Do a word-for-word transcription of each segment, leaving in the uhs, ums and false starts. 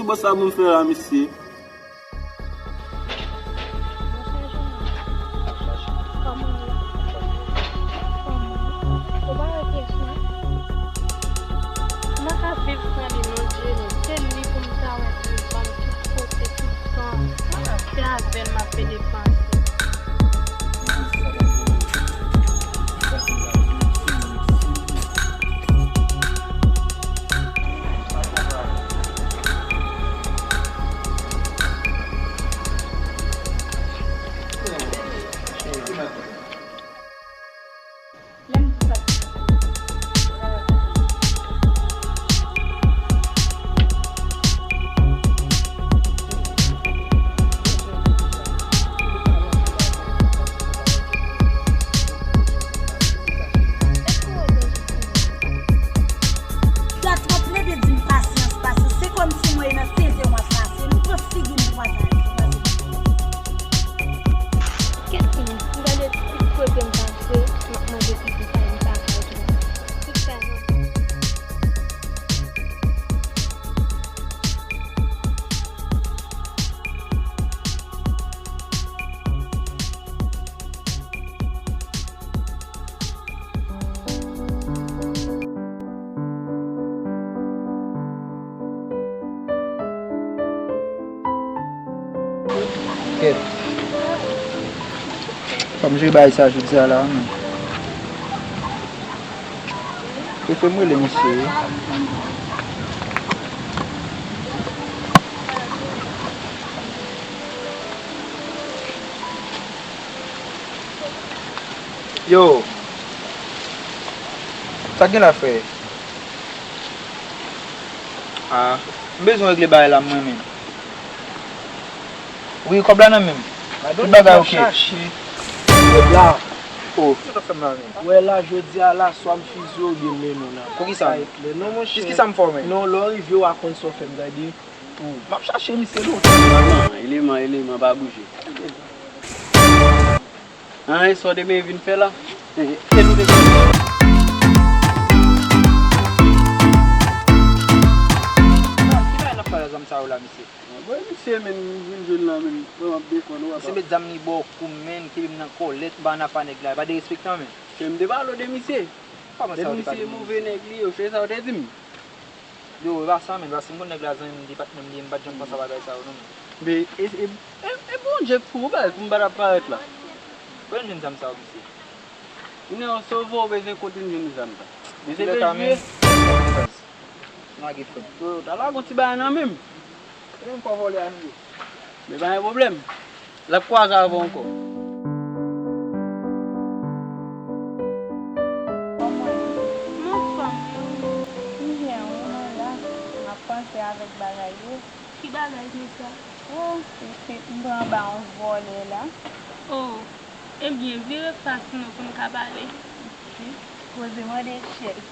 Kòman sa pou m fè la, mesye? Mwen ka viv san li non, Jenny. Se li pou m ta wè devan m tout kote, tout tan. Se avè l m ap depanse. Sa twò plede di m pasyans, pasyans. Se kòmsi mwen e nan sezi w m ap pase. M pran figi m kwaze avè w. Kèt li, m gade tout kote m pase, m ap mande pitit sa li pa ka jwenn. Tout sa nan Kèt. Fò m jere bagay sa jodi a la, men. Prefere m rele misye wi. Yo! Sa k gen la, frè? Ah, m bezwen regle bagay la mwen menm. Wi, kòb la nan men m. Tout bagay oke. Kòb la. Oh. Ou wè la, jodi a la, swa m fize w oubyen m mennen w nan. Poukisa? Sa e klè. Non, monchè. Kisa m fè w menm? Non, lè w rive, w a konn sa w fè m, gade. M ap chache misye lontan. Eleman, eleman, pa bouje. An, e sa w te vin fè la? Ki bagay n ap pale zam sa yo la, mesye? Bon, e misye menm, m vin jwenn la menm, m ap defann ou, papa. Misye met zam li ba w kou menm, kenbe m nan kòlèt, m pa nan afè nèg la, pa derespektan menm. Ke m te pale w de misye. Kòman sa w te pale de misye? De misye move nèg li yo, se sa w te di m. Yo, e pa sa menm, paske m konn nèg la zanmi m, li patnè m li ye, m pa t janm panse a bagay sa yo non, menm. Men, e, e, e, e Bondye k fou, baz, pou m pa t ap parèt la. Kote n jwenn zam sa yo, mesye? Kounye a, w sove, w bezwen kote n jwenn zam sa. Mesye Bezye. Lage frè m. Yo, ta lage yon ti bagay nan men m. E menm kò vòlè a nou ye. Men pa gen pwoblèm. L ap kwaze avè w ankò. Bonswa, m byen, wi, mwen la. M ap panse avèk bagay yo. Ki bagay deja? Oh, pitit, m pran anba yon vòlè la. Oh, ebyen, vire fas nou pou n ka pale. Poze mande chèz.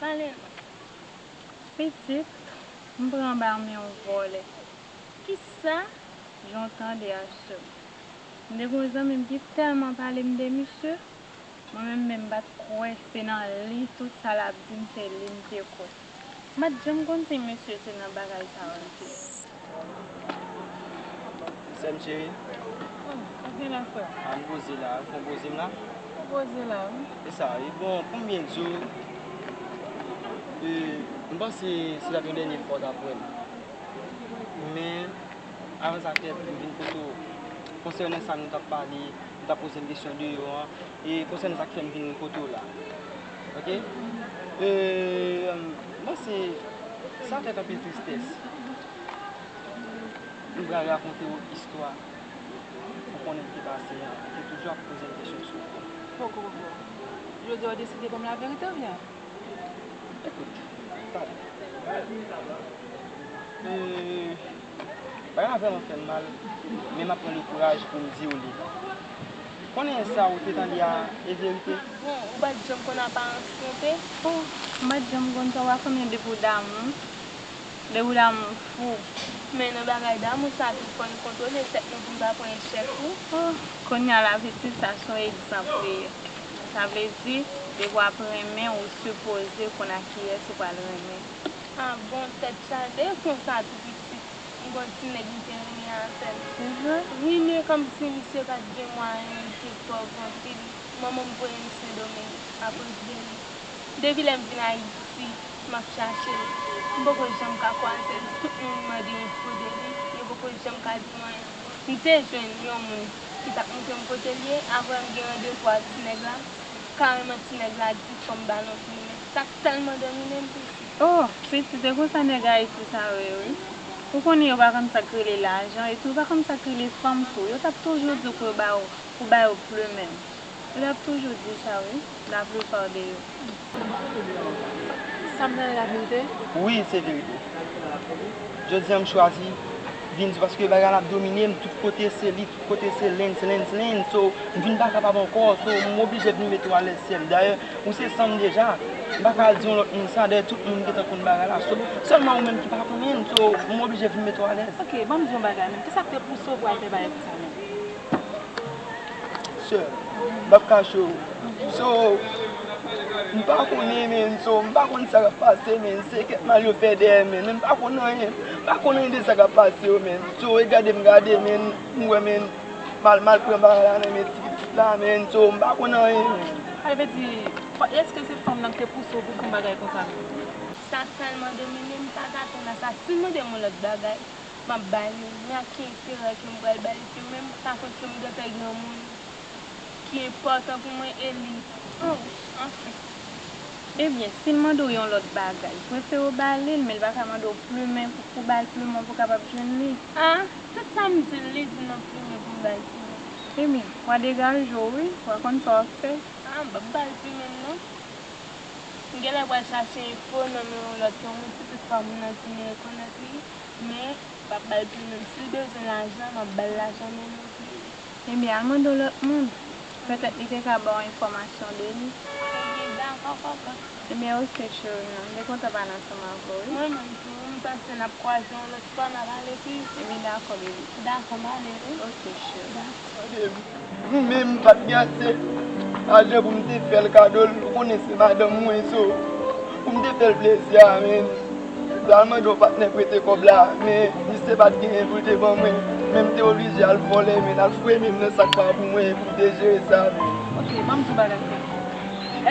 Pale non. Pitit, m pran anba men yon vòlè. Kisa? Jan w tande a sè m. M te gen yon zanmi m ki tèlman pale m de misye, mwen menm menm m pa t kwè se nan li tout sa l ap di m se li m te kwè. M pa t janm konn si misye se nan bagay sa yo l te ye. Sè m cheri. Oh, sa gen la, frè? A, m poze la. Ou konn poze m la? Ou poze la, wi. E sa, e bon, pou m byen di w, e, m panse se t ap yon dènye fwa w t ap wè m. Men, avan sa fèt, m vin kote w. Konsènan sa nou t ap pale, nou t ap poze m kesyon deyò an, e konsènan sa k fè m vin kote w la. Oke? E, m panse sa fèt anpil tristès. M pral rakonte w istwa pou konnen ki te pase an, e toujou ap poze m kesyon sou ou. Poko, poko. Jodi a, w deside ban m laverite oubyen? Ekout, tande. E, bagay la vrèman fè m mal, men m ap pran le kouraj pou m di w li. Konnen sa ou te tande a, e verite? Bon, ou pa t janm konn aparans nou te? Oh, m pa t janm konn sa, w pa konnen depi w damou. Depi w damou fou. Men nan bagay damou sa tou, fò n kontwole tèt nou pou n pa pran echèk wi. Oh, kounye a la pitit sa se yon egzanp li ye. Sa vle di, Depi w ap renmen, ou sipoze konn a kiyès ou pral renmen. Ah bon, tèt chaje, e konsa tou pitit. M gon ti nèg m te renmen avè l. Se vre? Wi, men kòmsi misye pa t gen mwayen, li te pòv anpil. Manman m voye m Sendomeng, apre de li. Depi lè m vin Ayiti, m ap chache l. M poko janm ka kwaze l. Tout moun mande enfo de li, yo poko janm ka di m anyen. M te jwenn yon moun ki t ap montre m kote l ye, apre m gen randevou ak ti nèg la. Kareman ti nèg la di fò m ba l yon plimen. Sa tèlman domine m, pitit. Oh, pitit, e konsa nèg Ayiti sa yo ye, wi. Ou konnen yo pa konn sa k rele lajan, epi yo pa konn sa k rele fanm tou. Yo t ap toujou di w pou yo ba w, pou ba yo plimen. Yo t ap toujou di sa, wi, laplipa de yo. Sa m tande la verite? Wi, se verite. Jodi a, m chwazi vin di w paske bagay la ap domine m, tout kote se li, tout kote se Lens, Lens, Lens. So, m vin pa kapab ankò, so, m oblije vin mete w alèz, sè m. Dayè, ou se san m deja. M pa ka al di yon lòt moun sa, dayè tout moun gentan konn bagay la. So, sèlman ou menm ki pa konnen l, so, m oblije vin mete w alèz. Ok, ban m di yon bagay menm. Kisa k te pouse w pou al fè bagay konsa menm? Sè, m p ap kache w. So, m pa konnen, men, so, m pa konn sa k ap pase, men, se kèk mal yo fè dèyè, men, men m pa konn anyen. M pa konn anyen de sa k ap pase yo, men. So, e gade m gade, men, m wè, men, mal, mal pran bagay la nan men ti pitit la, men, so, m pa konn anyen, men. Sa vle di, èske se fanm nan ki te pouse w pou fè yon bagay konsa menm? Sa tèlman domine m, m pa ka atann a sa. Si l mande m yon lòt bagay, m ap ba li l. Men ak ki enterè ke m pral ba li plimen m, sa fè ke m gentan gen yon moun ki enpòtan pou mwen e li. Oh, anfen. Ebyen, si l mande w yon lòt bagay, prefere w ba li l, men l pa ka mande w plimen pou, pou w ba l plimen pou w kapab jwenn li. Ah, tout sa m di l, li di m nan plimen pou m ba l plimen. Ebyen, w a degaje w, wi, w a konn sa w ap fè. Ah, m p ap ba l plimen m non. M genlè pral chache enfo nan men yon lòt moun, si toutfwa moun nan di m rekonèt li, men m p ap ba l plimen m. Si l bezwen lajan, m ap ba l lajan, men non plimen. Ebyen, al mande yon lòt moun. Petèt li te ka ba w enfòmasyon de li. Ebyen, dakò, kòkòt. Ebyen, oke, cheri m nan. M te kontan pale ansanm avè w, wi. Mwen menm tou, m panse n ap kwaze yon lòt fwa, n a pale plis. Ebyen, dakò, baby. Dakò, m ale, wi. Oke, cheri. Dakò. Gade, mwen menm, m pa t gen ase lajan pou m te fè l kado l. Ou konnen se madanm mwen, so, pou m te fè l plezi a, men, l al mande yon patnè prete kòb la, men misye pa t genyen pou l te ban mwen. Men m te oblije al vòlè, men, al fouye men m nan sak pa pou mwen, pou m te jere sa, men. Ok, ban m di w bagay, frè m.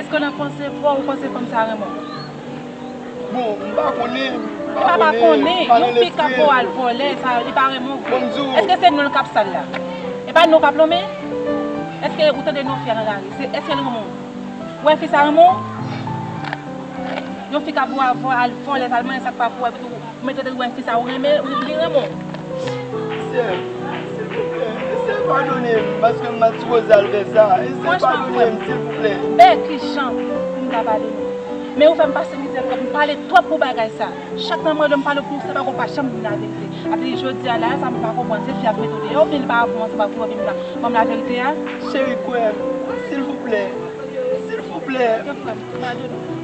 Èske nan panse pa w, ou panse fanm sa renmen w? Bon, m pa konnen, m pa konnen, pa nan lespri. Yon fi k ap ba w al vòlè, sa, li pa renmen w vre. Èske se non l k ap sal la? E pa non k ap lonmen? Èske ou tande non fi a nan lari? Se, èske l renmen w? Ou wè fi sa renmen w? Yon fi k ap ba w al vòlè, al manyen sa k pa pou w, epi tou, ou mete tande ou wè fi sa ou renmen, li, li renmen w. Sè, silvouplè, eseye padone m, paske m pa t sipoze al fè sa. Eseye padone m, silvouplè. Franchman, frè m, bèk jan pou m ta padone w. Men ou fè m pase mizè twòp, m pale twòp pou bagay sa. Chak tan m rele w, m pale pou ou, se pa gon pa janm di m laverite. Epi jodi a la, sa m pa konprann, se fi a k mete w deyò, oubyen li pa avè w ansanm avè w, epi m la, ban m laverite a? Cheri, kwè m, silvouplè, silvouplè. Ok, frè m, padone m.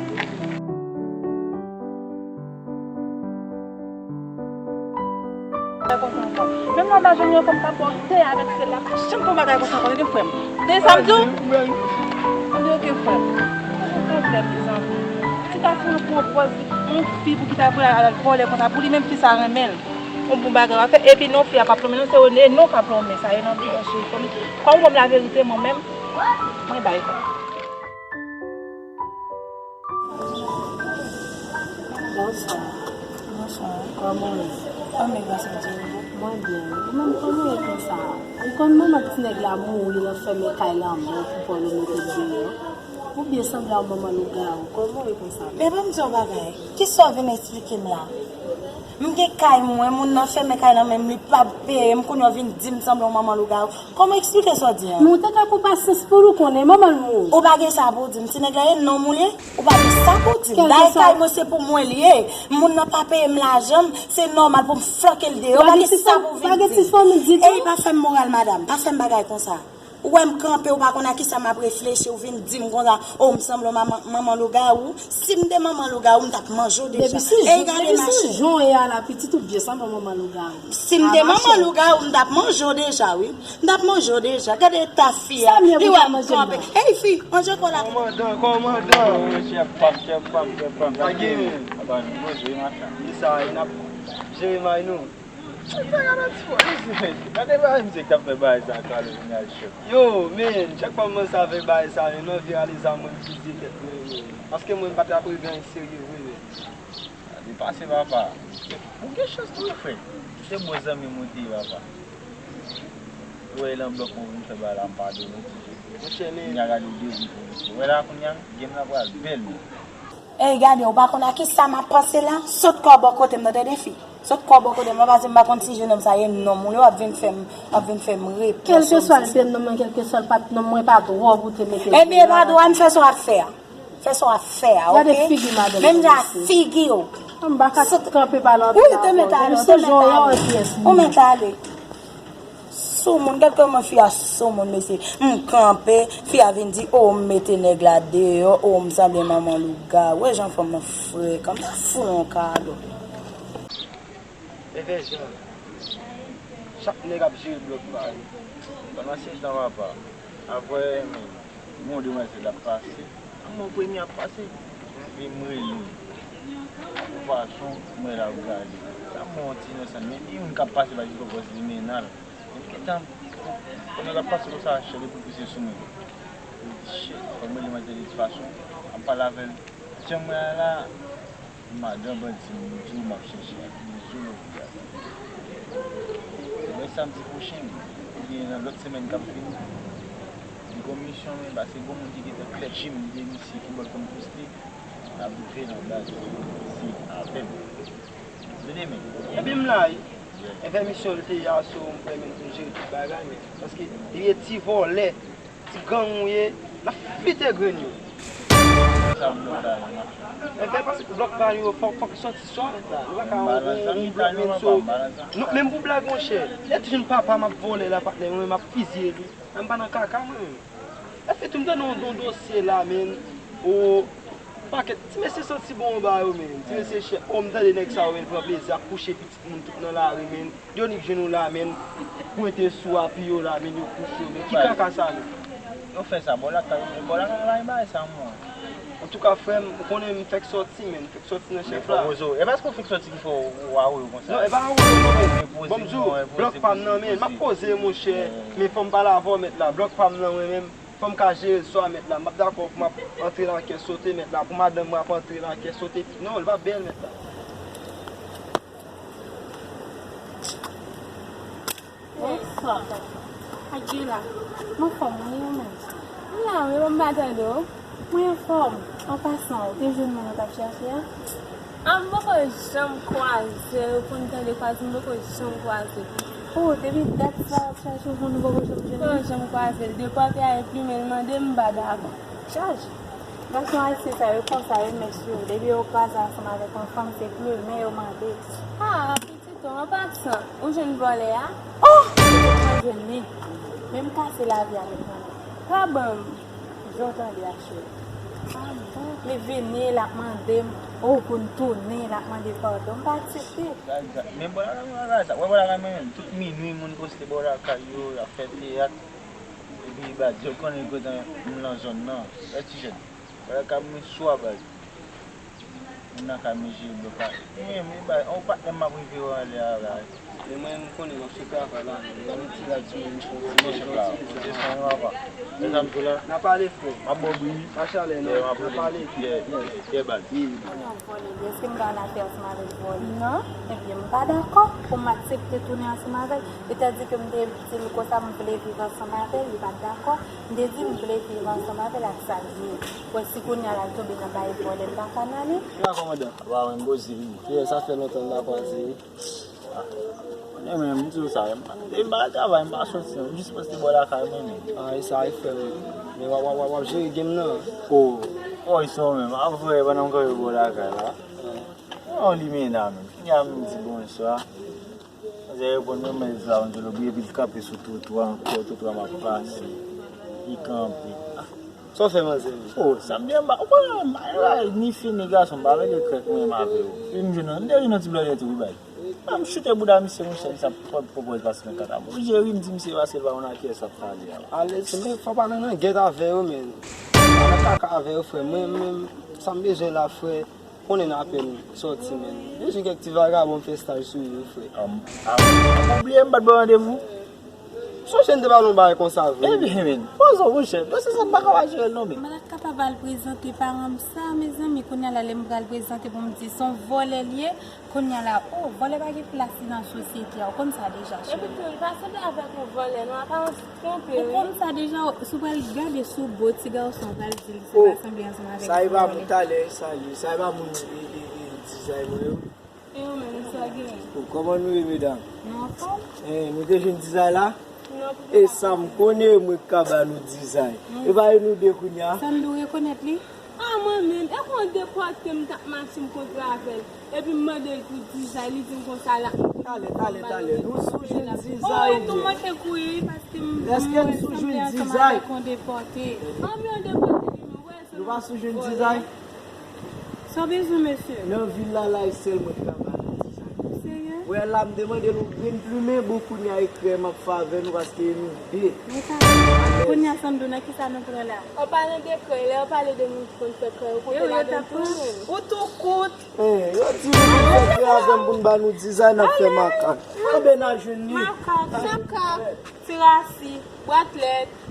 Menm lè w pa jwenn yon fanm k ap ba w tè avèk sèl la, pa janm fè yon bagay konsa ankò, tande frè m. Tande sa m di w? Tande, ok, frè m. Pa gen pwoblèm, mezanmi. Ti gason an pran pòz yon fi pou ki ta voye al vòlè konsa, pou li menm fi sa renmen l. Yon bon bagay w ap fè, epi non fi a p ap lonmen non, se non k ap lonmen, sa ye nan bouda cheri. Kòm, kòm ou ban m laverite, mwen menm, mwen bay. Bonswa. Bonswa. Kòman w ye? Anmè, gras a Dye. Mwen byen. Ou menm, kòman w ye konsa? Ou konn manman ti nèg la mouri nan fèmen kay lanmò pou Pòl ou mete l deyò? Ou byen sanble a yon manman lougawou. Kòman w ye konsa? Men ban m di w yon bagay. Kisa w vin eksplike m la? M gen kay mwen, moun nan fèmen kay lan men m, li p ap peye m, kounye a w vin di m sanble yon manman lougawou. Kòman eksplike sa w di an? Men w te ka pran pasyans pou l, ou konnen manman l mouri. Ou pa gen sa pou w di m. Ti nèg la ye nonm ou l ye? Ou pa gen sa pou w di m. Dayè kay mwen se pou mwen l ye. Moun nan pa peye m lajan m, se nòmal pou m flanke l deyò. Ou pa gen sa pou w vin di m. E pa fè m moral, madanm. Pa fè m bagay konsa. Ou wè m kanpe, ou pa konn a kisa m ap reflechi, ou vin di m konsa, o, m sanble manman, manman lougawou. Si m te manman lougawou, m t ap manje w deja. Depi si jan, depi si jan w ye a la, pitit ou byen sanble manman lougawou. Si m te manman lougawou, m t ap manje w deja, wi. M t ap manje w deja. Gade eta fi a, li wè m kanpe. Ey, fi, manje kò la. Kòmandan, kòmandan. Chèf pa m, chèf pa m, chèf pa m. Sa gen? Apa nou poze machan. Li sa, e n ap jere may nou. Gade bagay misye k t ap fè bagay sa, Carlo vin al chèf. Yo, men, chak fwa m panse avèk bagay sa, men m anvi rale zam mwen, m fizye tèt mwen, men. Paske mwen, m pa t ap rive anyen serye vre, men. Sa depase, papa. Ou gen chans tou, frè. Se bon zanmi m ou te ye, papa. Ou wè, lan blòk mwen vin fè bagay la, m padone w, ti jèn. Monchè, men. Kounya gade w devni polisye. Ou wè la, kounya, game la pral bèl, men. Ey, gade, ou pa konn a kisa m ap panse la? Sot kò bò kote m nan, tande fi. Sot kò bò kote m nan, paske m pa konn si jenòm sa ye nonm ou ye, w ap vin fè m, w ap vin fè m reponn. Kèlkeswa l te nonm mwen, kèlkeswa l pa t nonm mwen, pa dwòg ou te mete. Ebyen, pa dwòg, m fè sa w ap fè a. Fè sa w ap fè a, oke? Gade figi madanm nan, mesye. Menm jan figi w. Anba ka kanpe pa nan. Wi, ou te mete ale, ou te mete ale. Ou mete ale. Soumoun, gad kòman fi a soumoun, mesye. M kanpe, fi a vin di, o, m mete nèg la deyò, o, m sanble manman lougawou. Wè jan fanm nan frekan, m ta fout l yon kado. Evè jan, chak nèg ap jere blòk pa yo. Pandan se tan, papa, apre, men, gon demwazèl ap pase. Mwen premye ap pase. Epi m rele. Yon fason, mwen la ap gade. Sa mwen yon ti inosan. Men gen youn k ap pase pa ki poko di men nan l. Men m gentan, pandan l ap pase konsa, chèl li pou pise sou mwen. Li di, "Shit, fò m rele mwen de tout fason." M ap pale avè l. Jan mwen la, madan bandi m di w m ap chèche ak bizou lè w gade. Demen samdi pwochen, oubyen nan lòt semèn k ap vini, li gon misyon, men paske gon moun ki gentan klèchi m de misye ki bòl pou m poste, n ap rive nan baz, se avè m. Tande men. Epi m la wi. Envè misyon l te ye a, so m kwè men pou jere tout bagay, men paske li ye ti vòlè. Ti gang ou ye, n ap fite grenn yo. Sa m nan bagay la, machan. Enben, paske blòk pa yo, fòk, fòk sòti swa mèt la. Nou pa ka yon, yon, yon blòk menm so. Non, menm pou blag, monchè. Lè ti jèn papa m ap vòlè la, patnè, mwen, m ap fizye li. Mwen pa nan kaka, mwen menm. Epi tou, m tande yon, yon dosye la, men. O, pakèt, ti mesye santi bon ba yo, men. Ti mesye chè. O, m tande nèg sa yo, men, pran plezi ap kouche pitit moun tout nan lari, men. Yo nik jwenn ou la, men, pwente sou api yo la, men, yo kouche yo, men, ki kaka sa, men? Yo fè sa bò lakay yo, men bò lakay yo pa gen bagay sa, mwen. Antouka, frè m, ou konnen m fèk sòti, men, m fèk sòti nan chèf la. E paske w fèk sòti ki fè w awoyo konsa? Non, e pa awoyo, non, men. Bon, m di w, blòk pa m nan, men, m ap poze, monchè, men fò m pale avè w, mèt la, blòk pa m nan, mwen menm, fò m ka jere l swa, mèt la, m ap dakò pou m ap antre nan kè sote, mèt la, pou madanm mwen ap antre nan kè sote, non, l pa bèl, mèt la. Bonswa. Adjila, m anfòm wi, ou menm? M la wi, bon, m pa tande w. Mwen anfòm. An pasan, ou te jwenn moun ou t ap chache a? A, m poko janm kwaze l, ou konn tande kwaze, m poko janm kwaze l. O, depi dat sa w ap chache yon moun, ou poko janm jwenn li? M poko janm kwaze l. Depi w ap plimen l mande m, m pa dakò. Chaje. Gason ayisyen sa yo konsa, yo mèch yo. Depi yo kwaze ansanm avèk yon fanm, se plimen yo mande. A, Tito, an pasan, ou jwenn vòlè a? O! Mwen jwenn li. Men m kase lavi avèk mwen. Pa ban m. Jan w tande a, cheri. A bon? Li vini, l ap mande m, o, pou n tounen, l ap mande padon. M pa aksepte. Men bò lakay mwen, bagay sa. Wè bò lakay mwen menm. Tout minui, moun poste bò lakay yo, y ap fè teyat. Epi, baz, yo konnen kote m nan zòn nan. Wè ti jèn. Bò lakay mwen swa, baz. Moun nan ka manje blòk la. Mwen menm, li bay, on patnè m ap rive yo anlè a la. Men mwen, m konnen m ap sou travay la. M ap ti la, ti moun, m ap ti moun, ti moun. N a pale, frè. M ap bò bri. Pa chalè, non. N a pale. Èske m ka ann afè ansanm avèk vòlè? Non. Ebyen, m pa dakò pou m aksepte tounen ansanm avè l. Sètadi ke m te di l konsa, m vle viv ansanm avè l, li pa t dakò. M te di m vle viv ansanm avè l ak sa l ye. Wè si kounye a l al tonbe nan bagay vòlè, m pa ka nan li. Kòmandan. Wa, mwen, m poze wi. Kiyès, sa fè lontan m pa kwaze wi. A, konnen menm, m di w sa, m pa, m pa travay, m pa sòti, m jis poste bò lakay mwen menm. A, e sa, e frè m. Men w ap, w ap, w ap, w ap jere game nan. O, o, e sa w menm, a vre, pandan m kanpe bò lakay la. O, limena menm, kounye a m di bonswa. Li reponn mwen, men Zla, on zolo bri, epi l kanpe sou twotwa ankò, twotwa m ap pase. Li kanpe. Sa w fè, manzè? Oh, sa m byen ba. Ou konnen, m pa ni fi ni gason, m pa rele krèk mwen menm avè w. Epi m jwenn, m te jwenn yon ti blòdè tou, wi, bay. Mwen, m choute bouda misye, monchè, misye ap pran pwopo pase nan kaka. Bon, jere m di misye pase l pa konn a kiyès l ap pale a. Alèz, men fò pa nan langèt avè yo, men. Pa nan kaka avè yo, frè. Mwen menm, sa m bezwen la, frè. Konnen n apèn sòti, men. Bezwen kèk ti vagabon fè staj sou yo, frè. Am, am, ou bliye m pa t ba w randevou? Sonje n te pale yon bagay konsa vre. Ebyen, men, poze w, monchè. Dosye sa m pa ka pa jere l non, men. Malad kapab al prezante paran m sa, mezanmi, kounye a la, lè m pral prezante pou m di se yon vòlè l ye, kounye a la, oh, vòlè pa gen plas li nan sosyete a, ou konn sa deja, cheri. Epi tou, li pa sanble avèk yon vòlè, non, aparans twonpe, wi. Ou konn sa deja, si w pral gade sou bo, ti gason pral di l se pa sanble ansanm avèk yon vòlè. Sa e pa moun talè, sa ye, sa e pa moun e, e, e, dizay mwen yo. E ou menm, sa gen? Oh, kòman nou ye, medam? Nou anfòm? Eh, nou te jwenn dizay la? Non, e sa m konnen, mwen k ka ba nou dizay. E pa e nou de kounye a? Sandou rekonèt li? Ah, mwen menm, e kon depòte m t ap mache m kontre avè l. Epi m mande l pou dizay, li di m konsa la. Talè, talè, talè, nou sou jwenn dizay oubyen? Oh, nou manke kouri, wi, paske m, èske n sou jwenn dizay? Ah, men yon depòte li, men wè, se nou pa sou jwenn dizay? Sa w bezwen, mesye? Nan vil la, la, e sèl mwen ki ka ba nou dizay. Ou serye? Wè la, m te mande nou grenn plimen, bon, kounye a e krè m ap fè avè nou paske nou de. Men sa, kounye a, Sandou, nan kisa nou pran la? Ou pale de krè, lè ou pale de moun ki konn fè krè, ou konte ladan l tou, men. Ou tou kout. Eh, yo di nou pou fè krè avè m pou n ba nou dizay, n ap fè makak. Anben n a jwenn li. Makak, makak, ti rasi, bwatlèt.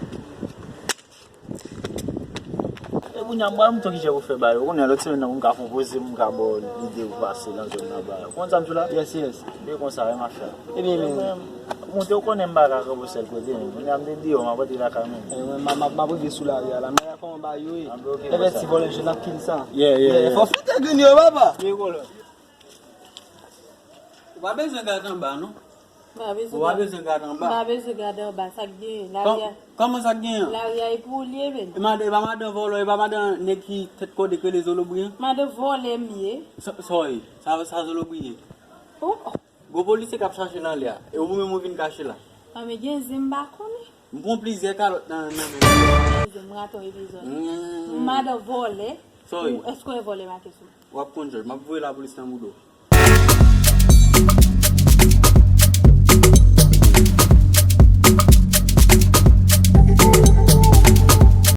E kounye a, m pral montre w kijan pou fè ba yo. Kounye a, lòt semèn nan, pou m ka fè yon poze, m ka ba w lide pou pase nan zòn nan ba yo. Ou konn sa m di w la? Yes, yes. Ebyen konsa, rèm afè a. Ebyen, men. Monte, ou konnen m pa ka kanpe sèl kote, men. Kounye a, m te deyò, m ap rantre lakay mwen. E, mwen, m ap, m ap, m ap rive sou lari a la. Men kòman ba yo ye? Anben, oke, konsa. Ti vòlè jèn ap kill sa. Yeah, yeah, yeah. Fò fete grenn yo, papa. Ye, vòlè. Ou pa bezwen gade anba, non. M pa bezwen gade. Ou pa bezwen gade anba. M pa bezwen gade anba. Sa k genyen? Lari a. Kòman sa k genyen? Lari a e pou ou l ye, men. E madan, e pa madan vòlò, e pa madan nèg ki tèt kòde k rele Zolobri an? Madan vòlè m ye. Sa, sa w ye? Sa, sa Zolobri ye? Oh, oh. Gwo polisye k ap chache nan lè a. E ou menm ou vin kache la. A, men gen zen m pa konnen. M pran plizyè kalòt nan, nan men m. Gen zen m rate yon epizòd. Mm. Madan vòlè. Sa w ye? Ou, èske w wè vòlè make sou? W ap konn jòj. M ap voye lapolis nan bouda w.